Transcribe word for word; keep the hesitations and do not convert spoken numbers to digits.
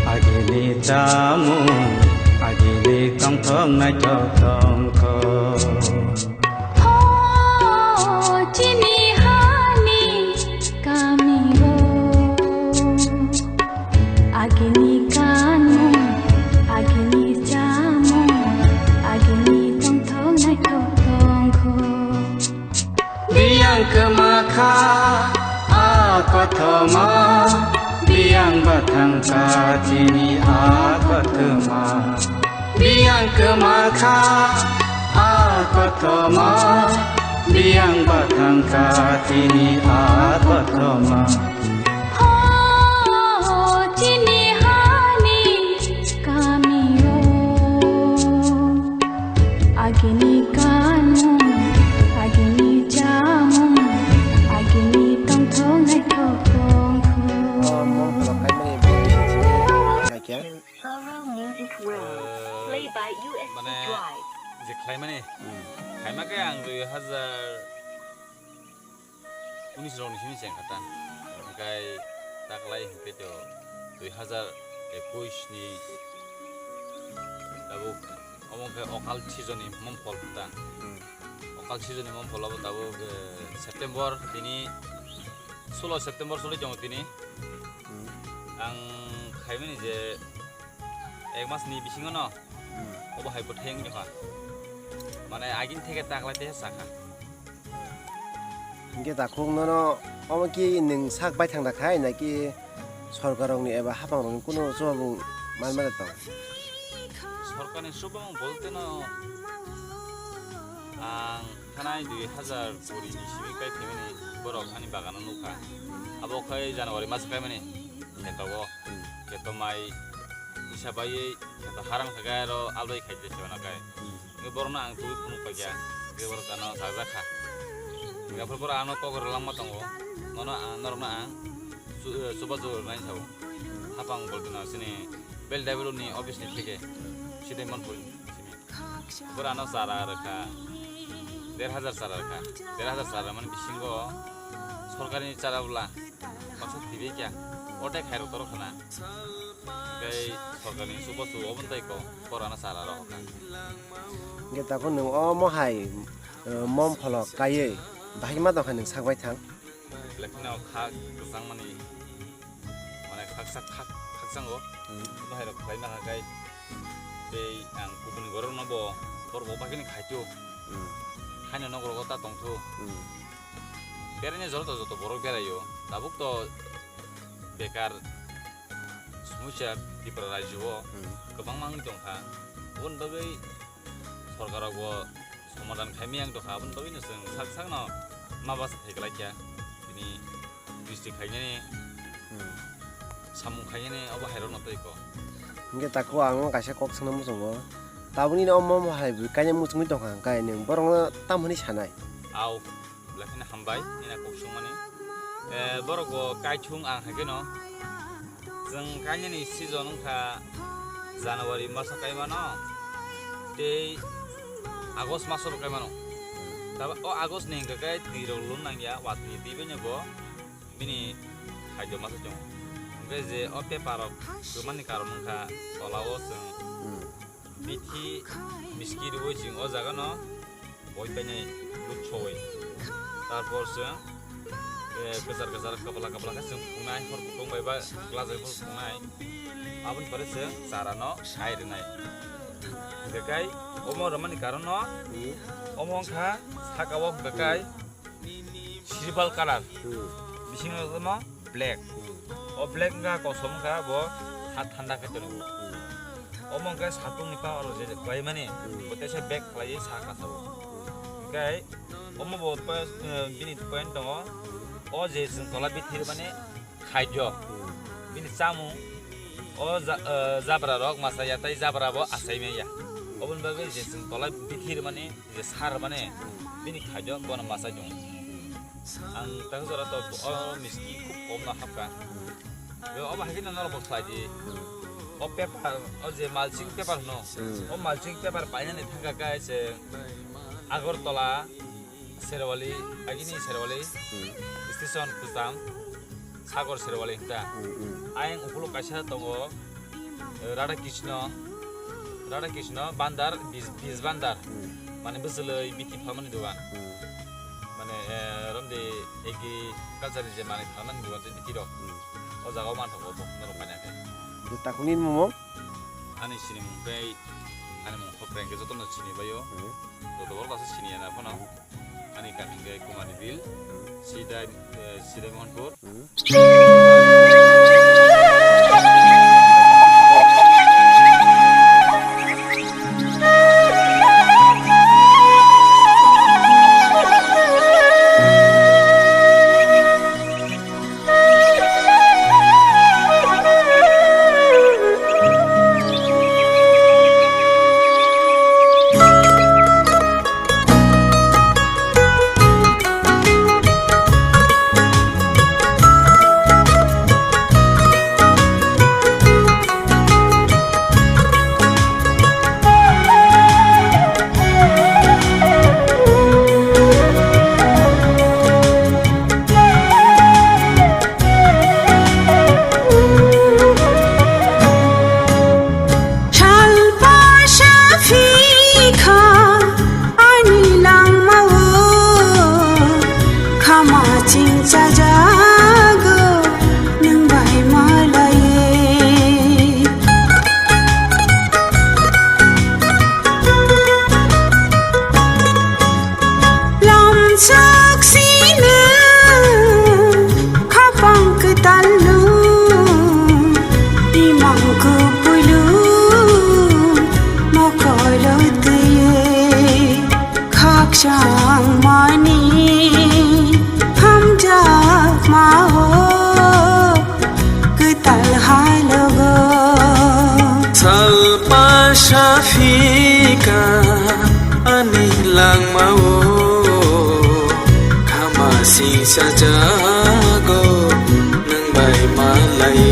Agini chamung, agini tongthok naithok tongthok. Ho, chini hani kami o. Agini kanmung, agini chamung, agini tongthok naithok tongthok. Biyang kwma kha a kothoma, biyang bathang kha chini a kothoma. Biyang kwma kha a kothoma, biyang bathang kha chini a kothoma. Ho, chini hani kami o. Agini kanmung, agini chamung, agini tongthok naithok tongthok. Oh, mom phalok khaimani bwrwi se chini khaikhe. Follow music well. Play by U S D mane drive. Je khlaimani. Hmm. Khaima khe ang dui hazar unis rokni simi cheng kha ta. Hwnkhe taklai hwnkhe to dui hazar ekush ni tabuk omo khe okal season ni momphol ta. Hmm. Okal season ni momphol abo tabuk, eh, September tini, sulo September soli tongo tini. Hmm. Ang khaimani je ek mas ni bisingo no. Hmm. Obo hai bwthai wngwi tongkha. Mane agini theke taklai teisa sakha. Hwnkhe takhuk nono omo ki nwng sak baithang da khai naki sorkar rokni eba hapang rokni kuno chubamung man mano tong? Sorkarni chubamung bolte no ang thanai dui hazar kuri ni simi kai phaimani borok ani bagano nukha. Abo khai January mas kaimani. Kheto o, hmm, kheto mai isa baiwi, kheto harang khagai aro albai khai de sebana kai. Hmm. Nge borokno ang tubui phunuk paikha, nge borok ano sajak kha. Hmm. Nge aphuru borok ano kok rwlangma tongo, nono ang, norokno ang su-, eh, chubachu rwnai sao. Hmm. Hapang boltino sini Bel W ni office ni theke, side Manpur ni simi. Borano chara rwkha, der hazar chara rwkha. Der hazar chara mani bisingo sorkarni chara bwla baksa thwibai kha. O tai khairok torok khna. Tei sorkarni chubachu obo tai ko borano chara rw kha. Hwnkhe takhuk nwng omo hai, eh, mom pholok kaiwi bahai ma tongkha nwng sak baithang. Belai kheno kha kwchangmani. Mane khaksa khak-, khaksango. Hmm. Bahai rok khlai ma kha kai. Tei ang kubuni borok no bo, borok bo bagini khai tu. Hmm. Haino nok rogo ta tong tu. Hmm. Berai ni jora to joto borok berai o. Tabuk to bekar sumsya Tripura rajyo o, hmm, kwbangma wngwi tong kha. Oboni bagwi sorkar rok bo somadan khai miyang tong kha. Aboni bagwi no chwng sak sak no ma basa thai kwlai kha. Bini Bisi khainani, hmm, samung khainani obo hai rokno tei ko. Hingke tako ang kaisa kok sangna muchungo. Tabukni no omo hai bwrwi kainwi muchungwi tongkha, hingke nwng borokno tamo hinwi sanai? Au, belai kheno hambai nini kok songmani. Eh, borok bo kaithung ang hai kheno. Chwng kainani season wngkha January maso kaimano tei August maso bo kaimano. Tabo o August ni hingka khe twi rok lun nangya, watwi ni twi bai no bo bini khaijo masa chwngo. Hwnkhe je o paper rok kwmani karon wngkha tola o chwng, hmm, bithi miski rwui chwng o jaga no boi painai lut soi. Tarpor chwng, eh, kwchar kwchar kwpla kwpla khe chwng phunai hor kutung bai ba glass bai phano phunai. Aboni pore chwng chara no sai rwnai. Hwnkhe kai omo rwmani karon no, hmm, omo wngkha saka o hwnkhe kai silver colour. Hmm. Bisingo tongmo black. Hmm. O black wngkha kosom wngkha bo ha thanda khe tongo. Hmm. Omo wngkha satung ni power je bai mani, hmm, bo teisa back khlaiwi sa kasao. Hmm. Hwnkhe omo bo pa-, eh, bini point tongo. O je chwng tola bithir mani khaijo. Hmm. Bini chamung o ja-, eh, jabra rok masa ya tei jabra bo asai maya. Oboni bagwi je chwng tola bithir mani je sar mane bini khaijo bono masa jong. Ang tak jora to o miski khub kom no hapka. Yo obo hai no norok bo khlai di. O paper, o je mulching paper no. Hmm. O mulching paper painani thangka kai se Agartala Serwali, agini Serwali, hmm, station kwcham, Sagar Serwali hinta. Hmm, hmm. Ayang ukulok kaisa tongo, eh, Radha Krishna, Radha Krishna Bandar, Biz, Biz Bandar. Hmm. Mane bwswlwi bithi phalmani dogan. Hmm. Mane, eh, romde egi culture ni je mane phalmani dogan je bithi rok. Hmm. O jaga o manthogo bo, norok paina khe. Je takuni mung? Ani sinimung tei ani mung khe preng khe jotono sinibaio. Hmm. Joto borok asa siniya na phano. Hmm. Ani kami hingke Kumari Bil, Sidai, eh, Sidai Mohanpur. Salpasa phikha ani langmao, khama chingchajago nwng bai malaiwi. Lamsok sino khapang kwtalno, imang kupuilu mokolo twiwi khakchang mani hamjakmao. Kwtal halogo. Salpasa phikha ani langmao, khama singsajago nwng bai malai.